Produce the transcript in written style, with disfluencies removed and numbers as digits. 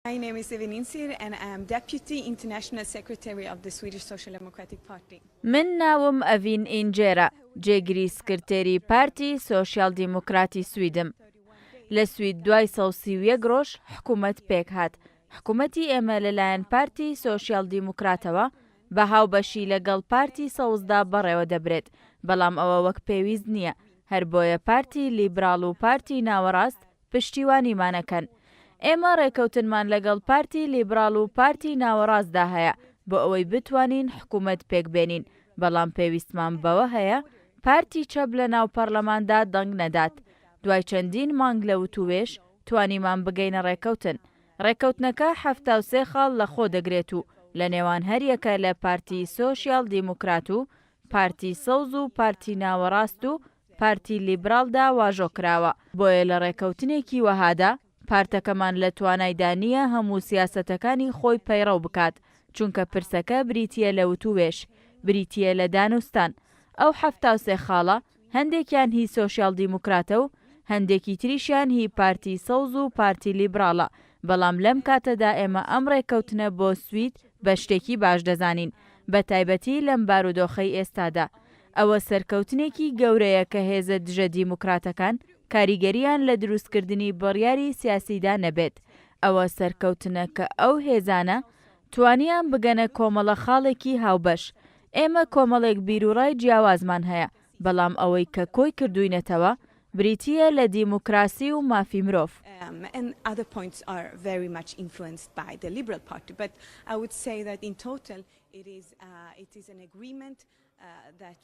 My name is Evin Incir and I am Deputy International Secretary of the Swedish Social Democratic Party. من ناوم ئەڤین ئینجێرە، جێگری سکرتێری پارتی سۆشیال دیموکراتی سویدم. لە سوید دوای 131 ڕۆژ حکومەت پێکهات. حکومەتی ئێمە لەلایەن پارتی سۆشیال دیموکراتەوە بە هاوبەشی لەگەڵ پارتی سەوزدا بەڕێوە دەبرێت، بەڵام ئەوە وەک پێویست نییە، هەر بۆیە پارتی لیبراڵ و پارتی ناوەڕاست پشتیوانیمان ئەکەن. ئێمە ڕێکەوتنمان لەگەڵ پارتی لیبراڵ و پارتی ناوەڕاستدا هەیە بۆ ئەوەی بتوانین حکومەت پێکبێنین، بەڵام پێویستمان بەوە هەیە پارتی چەپ لە ناو پەڕلەماندا دەنگ نەدات. دوای چەندین مانگ لە وتووێژ توانیمان بگەینە ڕێکەوتن. ڕێکەوتنەکە 73 خاڵ لە خۆ دەگرێت و لە نێوان هەریەکە لە پارتی سۆشیال دیموکرات و پارتی سەوز و پارتی ناوەڕاست و پارتی لیبراڵدا واژۆ کراوە، بۆیە لە ڕێکەوتنێکی وەهادا پارتەکەمان لە توانایدا نییە هەموو سیاسەتەکانی خۆی پەیڕەو بکات، چونکە پرسەکە بریتییە لە وتووێژ، بریتییە لە دانوستان. ئەو 73 خاڵە هەندێکیان هی سۆشیال دیموکراتە و هەندێکی تریشیان هی پارتی سەوز و پارتی لیبراڵە، بەڵام لەم کاتەدا ئێمە ئەم ڕێککەوتنە بۆ سوید بە شتێکی باش دەزانین، بەتایبەتی لەم بارودۆخەی ئێستادا. ئەوە سەرکەوتنێکی گەورەیە کە هێزە دژە دیموکراتەکان کاریگەرییان لە دروستکردنی بڕیاری سیاسیدا نەبێت. ئەوە سەرکەوتنە کە ئەو هێزانە توانیان بگەنە کۆمەڵە خاڵێکی هاوبەش. ئێمە کۆمەڵێک بیروڕای جیاوازمان هەیە، بەڵام ئەوەی کە کۆی کردووینەتەوە بریتییە لە دیموکراسی و مافی مرۆڤ. And other points are very much influenced by the Liberal Party. But I would say that in total it is an agreement that.